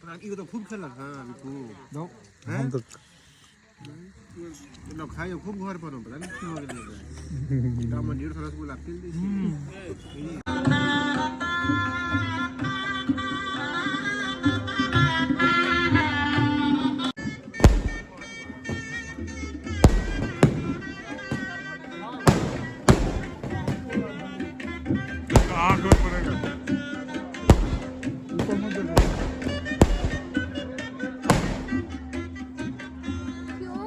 ई तो खूब खेलक। हां बिकू हम तो ना खाइयो खूब घर पर, पता नहीं की हो गेलै। गाम में 150 रसगुल्ला पील दै छै। आँख में पड़ेगा। ऊपर मत देखो। क्यों?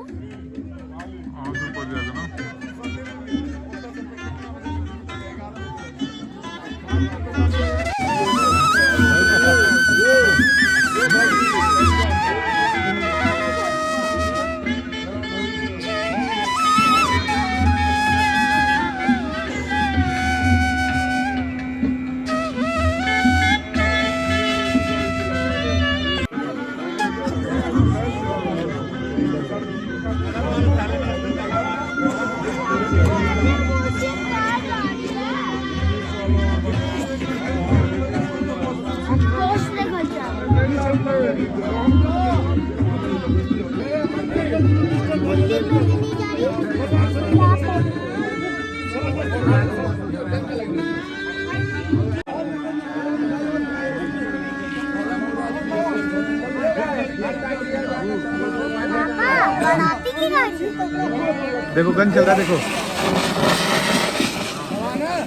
आँख में पड़ जाएगा ना। दोस्त ने घर जाओ। दिल्ली में नहीं जा रही। पापा, बनाती की गाड़ी? देखो, गन चल रहा है, देखो,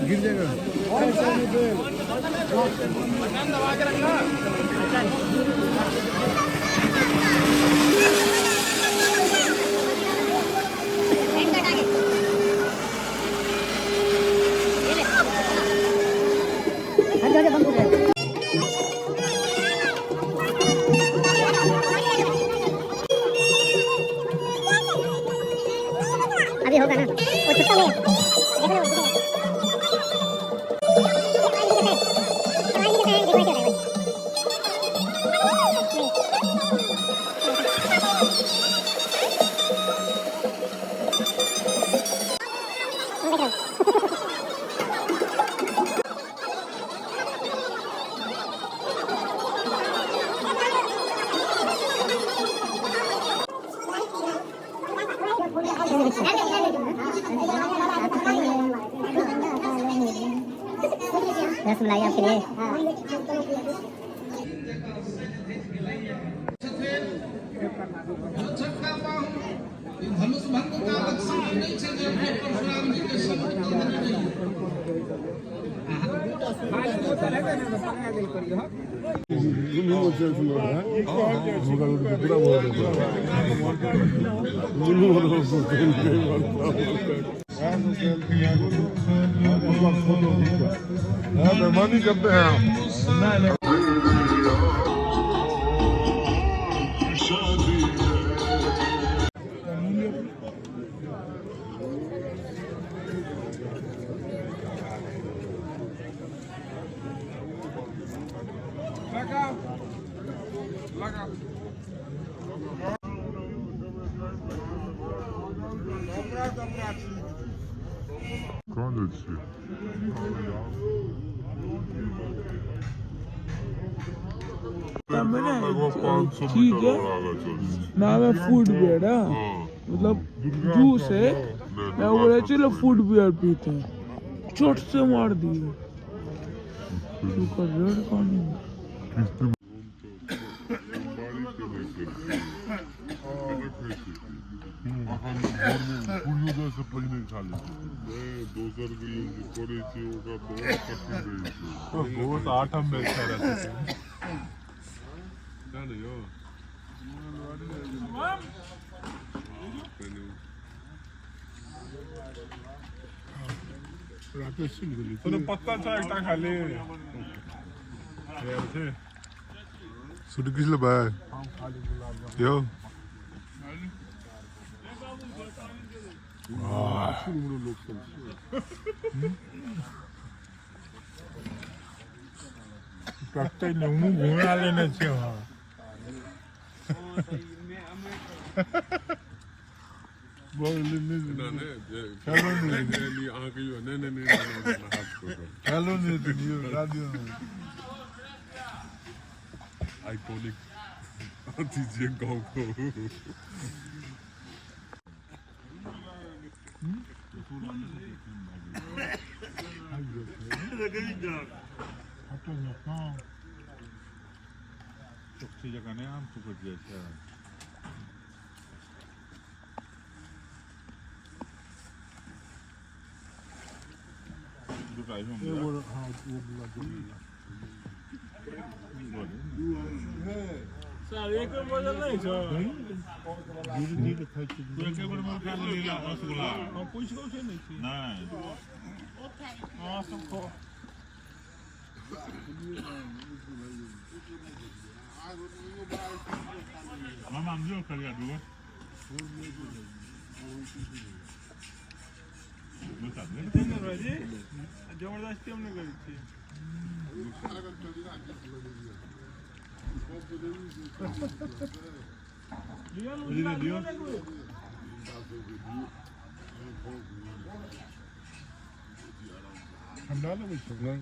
गिर जाएगा। अभी होगा ना, वो छुट्टा नहीं है, देखो ना, वो रसमलाई आपके लिए। धनुष भंग का लक्षण नहीं छै जे अपने परशुराम जी के शपथ दऽ देने रहियै। हाँ, बेमानी करते हैं आप। कहाँ जाइ छियै? लगभग 500 ठीक मीटर है। और आगे चल। नाम है फूड बियर। हाँ। मतलब जूस है। मैं बोला, चलो फूड बियर पीते हैं। चोट से मार दिए। शुक्र रेड पानी। अखन भोरमे सूर्योदय से पहिने खा लै छै। दोसर के लेल जे करै छै, ओकरा बहुत कठिन रहै छै। बहुत आठम में अच्छा रहता है। सएह ने यौ। पहिने कोनो पत्ता छै एकटा खाली यार छै। सुट किस लेबै यौ? कते मुँह घुमा लेने छै वहाँ। ना ने जे खेलो नहीं। नहि, अहाँ कहियो नहि नहि नहि नहि, हाथ पकड़। खेलो नहीं तो दियो, ला दियो। आइकॉनिक। अथी जे गाँव को चौकसी जकाँ नहि आम सुखि जाइ छै। दूटा इहो मे सर एक बोतल नहीं छो। धीरे धीरे खाइ छै। तू एके बेर मे खा लेली रसगुल्ला? हम पूछ कौ छै नहीं छी। नहि। हां सब खो। मामा दियौ करिया दूगो बता दे। भाईजी जबरदस्ती हम नहीं करै छी। बुझलियै दियौ। ठंडा लगै छै?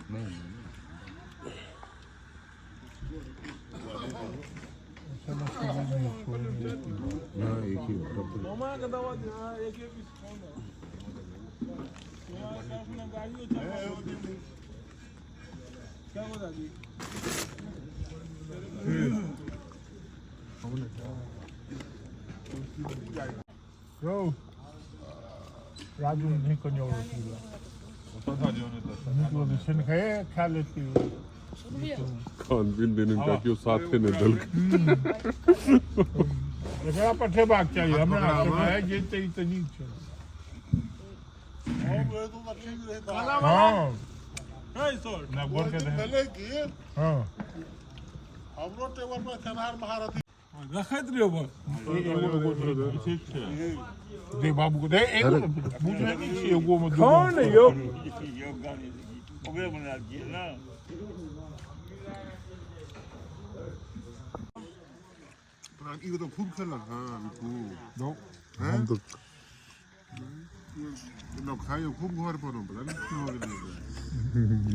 नहीं। मामा के दवा दे। हां एक एक पीस खाओ ना। मामा अपना गाड़ियों चला क्या बता दी। रौ राजू नहीं कन्या रसगुल्ला। सदा दियौ नहि तऽ नीक लगै छै ने, खा लेती। खान पीन देने का केओ साथे नहि देलकै। एकरा पठेबाक चाही हमरा समय जे ई तऽ नीक छै। हँ। है सर। ना गोर के दे। भेलै की? हँ। हमरो टेबल पर खेनहार महारथी। रखैत रहियो बस। एगो ठीक छै। दे बाबू को दे एगो। बुझै नहि छियै एगो मे दूगो। खाओ ने यौ। ई तऽ खूब खेलक हँ बिट्टू। दो। हम तऽ लोक खाइयो खूब घर पर, पता नहि की हो गेलै।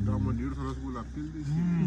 गाममे 150 रसगुल्ला पील दै छियै।